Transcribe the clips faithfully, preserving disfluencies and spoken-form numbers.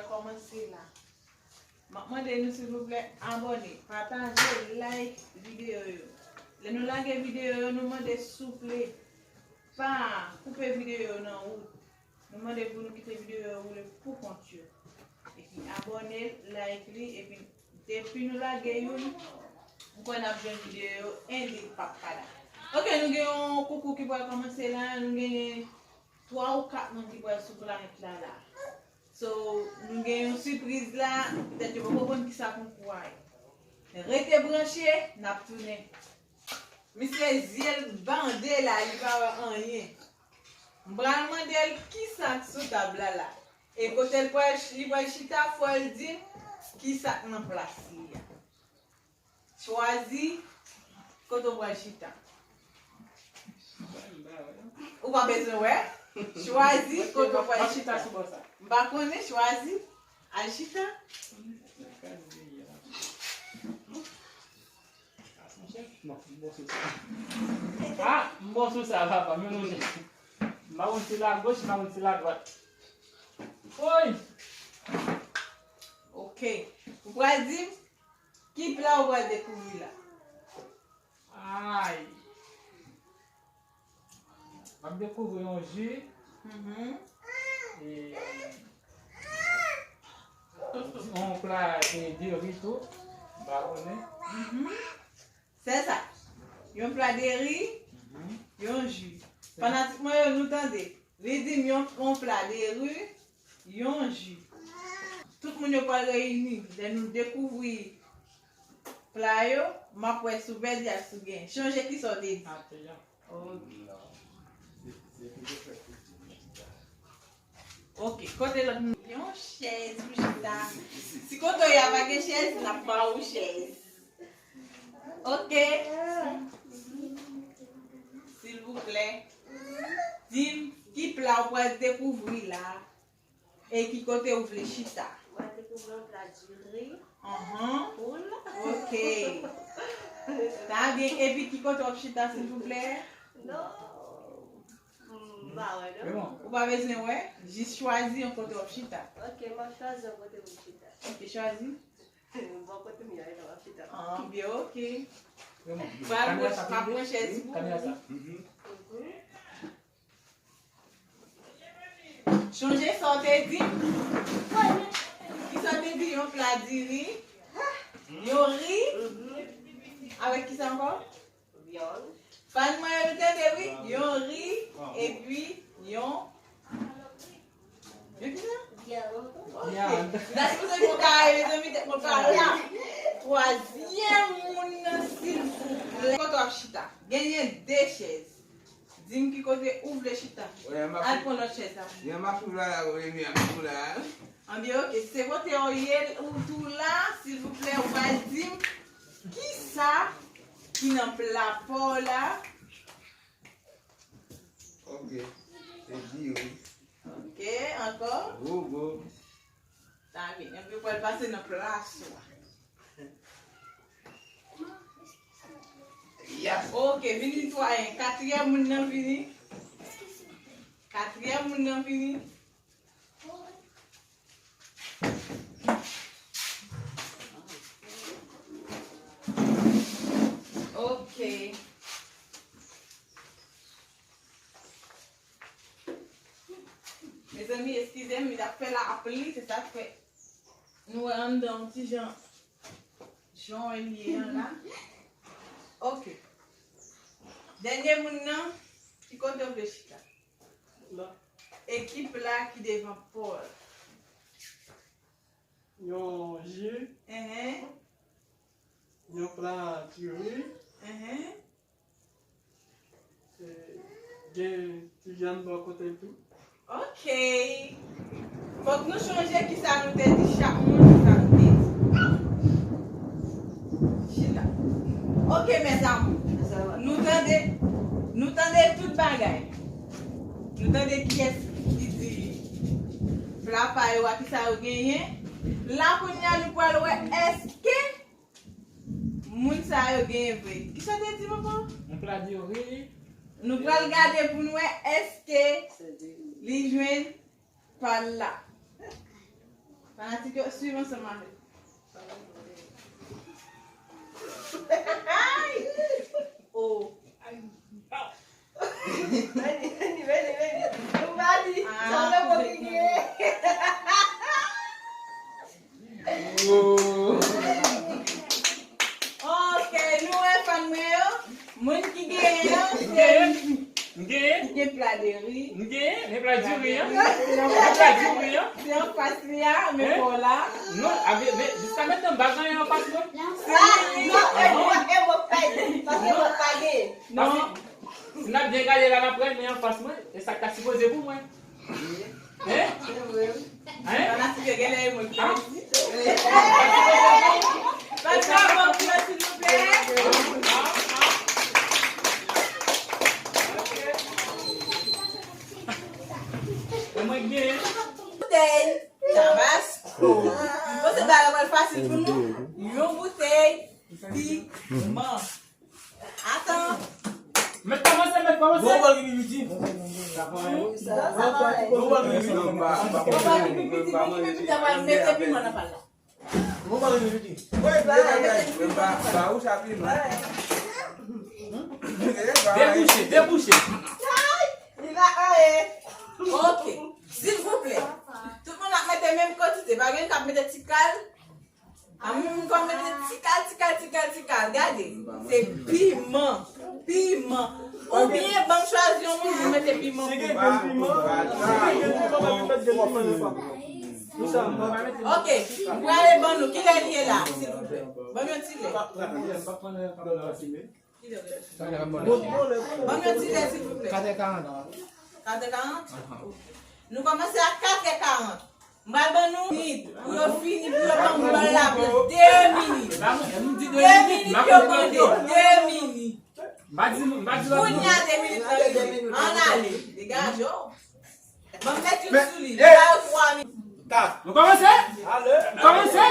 Kòmanse la. M ap mande nou, silvouplè, abòne, pataje, like videyo yo. Lè nou lage videyo yo, nou mande, souple, pa koupe videyo yo nan wout. Nou mande pou nou kite videyo yo woule pou kont yo. Epi abòne, like li, epi depi nou lage youn, m kwè n ap jwenn videyo yo, and li p ap pa la. Ok, nou gen yon koukou ki pral kòmanse la, nou genyen twa ou kat moun ki pral sou planèt la la. So, nou gen yon sipriz la, petèt yo poko konn kisa koukou a ye. Rete branche, n ap tounen. Misye zye l bande la, li pa wè anyen. M pral mande l kisa k sou tab la la. E kote l pral, li pral chita, fò l di m kisa k nan plas li a. Chwazi kote w pral chita. Ou pa bezwen wè. Chwazi kote w pral chita. M pa konnen, chwazi. Al chita. Ah, m bon sou sa, papa, men nou. M pa konn si lagoch, m pa konn si ladwat. Woy! Ok. Ou pral di m ki pla ou pral dekouvri la? Ay! M ap dekouvri yon ji. Mhm. E, yon pla, e, de ri tou. M pa konnen. Mhm. Se sa. Yon pla de ri, mhm, yon ji. Fanatik mwen yo, nou tande. Li di m yon, yon pla de ri, yon ji. Tout moun yo pral reyini. Lè nou dekouvri pla yo, m ap wè si w pèdi ak si w genyen. Chonje kisa w te di. Ok. Kote lòt moun? Yon chèz pou chita. Si kote w ye a pa gen chèz, n ap ba ou chèz. Ok. Silvouplè, di m ki pla ou pral dekouvri la e ki kote ou vle chita. Mwen dekouvri yon pla diri. Ahn. Poul. Ok. Ta byen. Epi ki kote w ap chita, silvouplè? Non. M pa wè, non. Ou pa bezwen wè. Jis chwazi yon kote w ap chita. Ok, m ap chwazi yon kote pou m chita. Ok, chwazi. Bò kote m ye a, e la w ap chita. Ah, byen, ok. Pral pran, pral pran chèz pou ou. Mhm. Chonje sa w te di? Kisa w te di? Yon pla diri? Yon ri? Avèk kisa ankò? Vyann. Fan mwen yo, nou tande, wi. Yon ri, epi yon, yon kisa? Vyann. Ok. N ta sipoze fè yon kare, mezanmi, tèt mwen pa la. Twazyèm moun nan, silvouplè. Kote w ap chita? Genyen de chèz. Di m ki kote ou vle chita. Al pran lòt chèz la. Yon machou la, la, ou renmen ak ou la. Anbyen, ok. Se kote w ye, ou tou la, silvouplè, ou pral di m kisa ki nan pla pa w la. Ok. Se diri. Ok, ankò? Gogo. Ta byen, epi w pral pase nan plas ou a. Yes. Ok, vini twayen. Katriyèm moun nan vini. Katriyèm moun nan vini. Ok. Mezanmi, eskize m, li t ap fè lapli, se sa k fè nou wè anndan yon ti jan, jan w wè li ye an la. Ok. Dènye moun nan, ki kote w vle chita? La. Ekip la ki devan pa w. Yon ji. Enhen. Yon pla diri. Enhen. E, gen ti vyann bò kote l tou. Ok. Fòk nou chonje kisa nou te di, chak moun kisa nou te di. Chita. Ok, mes amours. Nou tande, nou tande tout bagay. Nou tande kiyès ki di pla pa yo a, kisa yo genyen. La, kounye a, nou pral wè èske moun sa yo genyen vre. Kisa w te di, papa? Yon pla diri. Nou pral gade pou n wè èske li jwenn pa l la. Fanatik yo, swiv ansanm avèk. Oh. Veni, veni, veni, veni. Nou pa di, sa vle mwen ki gen. Ok, nou wè fan mwen yo. Moun ki genyen an, se M genyen? M genyen? M gen pla de ri. M genyen? Men pla diri an? Se yon pla diri an? Se anfas li a, men pa w la. Non, a, men, men, jiska mentnan m pa gen anyen anfas mwen. Se li. Non, e mwen, e mwen k pa gen, paske mwen pa gen. Non. Si n ap byen gade la, n ap wè men anfas mwen, e sa k ta sipoze pou mwen. Hein? Se vre, wi. Hein? Fanatik yo genlè e mwen ki pèdi. Fanatik yo, silvouplè. E mwen ki genyen. Boutèy Tabasco. M panse bagay pral fasil pou nou. Yon boutèy piman. Atan. Mèt kòmanse, mèt kòmanse. Bon, bon, vini, vini. Bon, bon, vini, vini. Bon, bon, vini, vini, vini, vini, vini, mete piman nan pal la. Bon, bon, vini, vini. Ba, ba, ba, ou sa piman. Debouche, debouche. Ay, li va anyen. Ok. Silvouplè. Tout moun ap mete menm kantite. Pa gen k ap mete ti kal. A mwen, mwen konn mete ti kal, ti kal, ti kal, ti kal. Gade, se piman. Piman. Oubyen, ban m chwazi yon moun pou mete piman pou mwen. Si gen grenn piman, si gen grenn piman, pa vin met grenn piman nan pa. Ok, m prale ban nou. Kilè li ye la, silvouplè? Ban m yon ti lè. Ban m yon ti lè, silvouplè. Katrè karant. Katrè karant? Nou kòmanse a katrè karant. M pral ban nou minit pou yo fini, pou yo ban m bòl la pou de minit. De minit yo mande, de minit. Kounye a de minit lan rive. Ann ale, degaje w. Ban m met youn sou li. Li ba yo twa minit. Nou kòmanse? Nou kòmanse?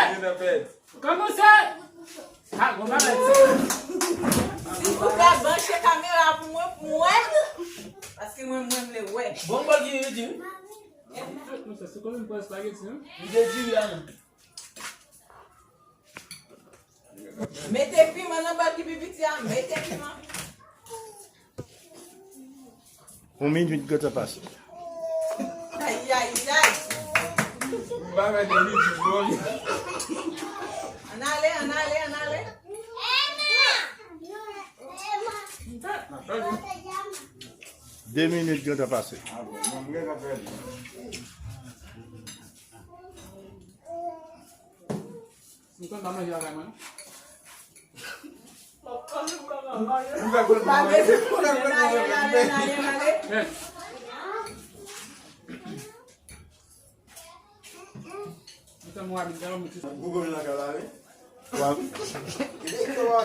Kòmanse! Ha, bon bagay. Silvouplè, branche kamera pou mwen, pou mwen. Paske mwen, mwen vle wè. Bon, bon, di, di. Mwen se konbyen pwa espageti, hein? Li te diri a, non. Mete piman nan bòl ki pi piti a, mete piman. Yon minit gentan pase. Ay, ay, ay. M pa mèt di li di bon. Ann ale, ann ale, ann ale. De minit gentan pase. M konn pa manje avè mwen.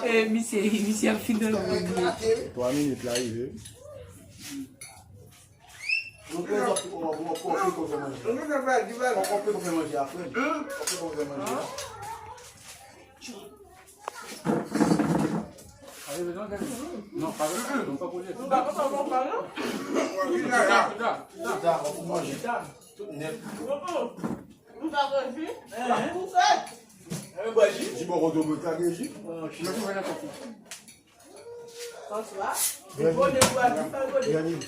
Eh, misye, misye ap fin nan. Twa minit la rive. Nou prezan pou w, pou w, pou w fè manje. Pou w fè manje a, frè m. Pou w fè manje a. Non, pa vre. Non, pa pou li. Nou pa kontan non, pa non. Pita, pita, pita. Pita, w ap manje. Tout nèt. Nou pa bwè ji. Pou fè. Bwè ji. Di bò kote w bwè kake ji. Mwen tou mwen nan kòf. François. Gade. Gade. Gade. Gade. Gade.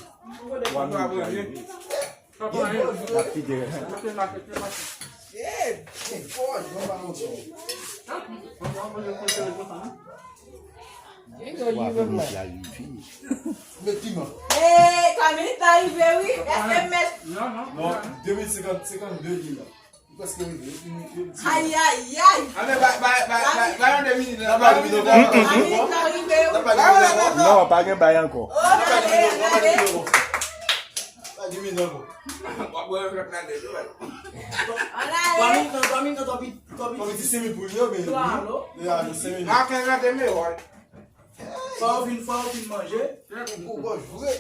Met piman. Ee, twa minit la rive wi. Èske m mèt? Non, de minit senkant, senkant de li la. Li prèske rive. Ay, ay, ay. A, men bay, bay, bay, bay, bay yon de minit la. Bay yon minit la. Twa minit la rive wi. Non, pa gen bay ankò. Ann ale, ann ale. Pa gen minit ankò. W ap wè lòt la de tou. Ann ale. Twa minit nan, twa minit nan, twa minit. Twa minit, senk minit pou li yo, men. Twa, non? Ya, senk minit. A, kenz la te mewòl. Fò w fin, fò w fin manje. Ou gòj vre.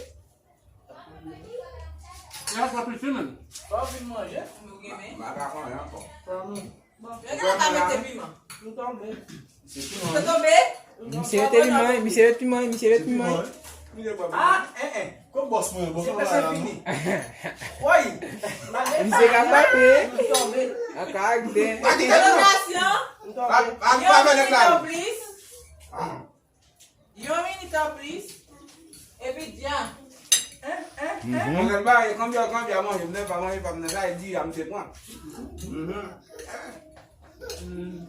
Fò w fin manje. Nou gen men. M pa ka konnen ankò. Bon, yo gen ka mete piman. Nou tonbe. Yo tonbe? Misye mete piman, misye mete piman, misye mete piman. A, en, en. Kon bòs mwen, bòs mwen la, non? Woy! Misye ka frape. An karakte. Felisitasyon. Pa, pa, pa fè nèg la. Yon minit anplis. Epi dja. Mwen gen bagay, konbyen, konbyen manje, m pa manje, pa m nan kay, di a m te pran.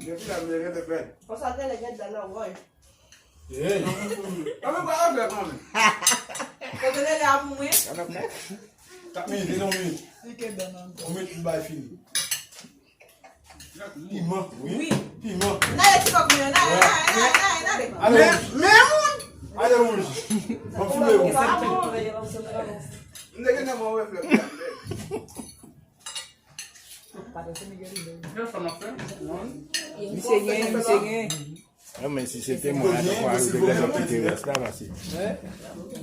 Depi la, m te rete pèd. Konsa te lè gen dan nan woy. Hey. Kòman pa avè kòman? Kote lè la pou mwen? Kat minit, non, minit. Yon minit pou bay fini. Piman, wi. Wi. Piman. N ale ti kòk mwen, n ale, n ale, n ale, n ale. Ale, men, men moun. Ale wouj. Bon, filme wouj. M te gen nan mwen wè flè. Misye gen, misye gen. Non, men si se te mwen, atò fò ajoute lè yo kite rès la, paske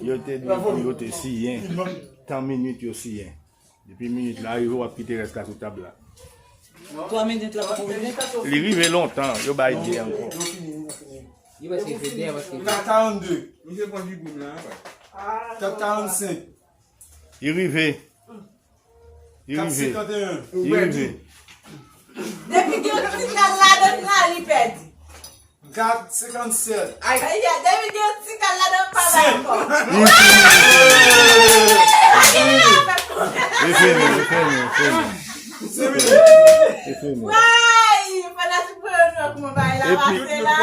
yo te di pou yo te siyen. Tan minit yo siyen. Depi minit la rive, w ap kite rès la sou tab la. Twa minit la poko rive? Li rive lontan, yo bay de ankò. Li prèske fete, prèske. Li nan karannde. Misye pran figi m la, papa. Kat karannsenk. Li rive. Li rive. Kat senkanteyen. Li rive. Depi gen yon ti kal ladan l la, li pèdi. Kat senkannsèt. Ay, ay, depi gen yon ti kal ladan l, pa bay ankò. Li fini, li fini, li fini. Li fini. Woy, fanatik pran yo nan kouman bagay la pase la.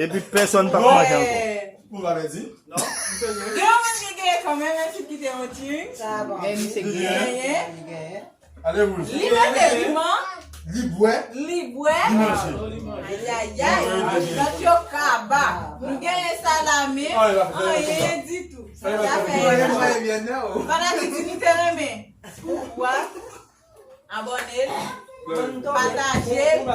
Epi pèsonn pa manje ankò. Ou pa pèdi? Non. Gen yon moun ki genyen kanmenm, menm si l kite yon ti. Sa bon. Men misye genyen. Genyen. Ale wouj. Li mete piman. Li bwè. Li bwè. Li manje. Ayayay. Zòt yo kaba. Nou genyen salami. Anyen ditou. Sa fè fanatik di nou te renmen. Pouvwa. Abòne l, pataje l,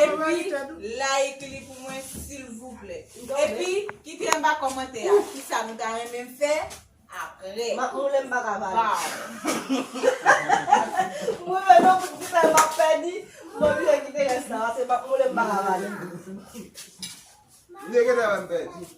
epi like li pou mwen, silvouplè. Epi, kite anba kòmantè a, kisa nou ta renmen m fè apre. M ap moule, m pa ka pale. Waw. M moule non, pou ki sa m ap pèdi, m oblije kite rès la, paske m ap moule, m pa ka pale. M te gentan wè m pèdi.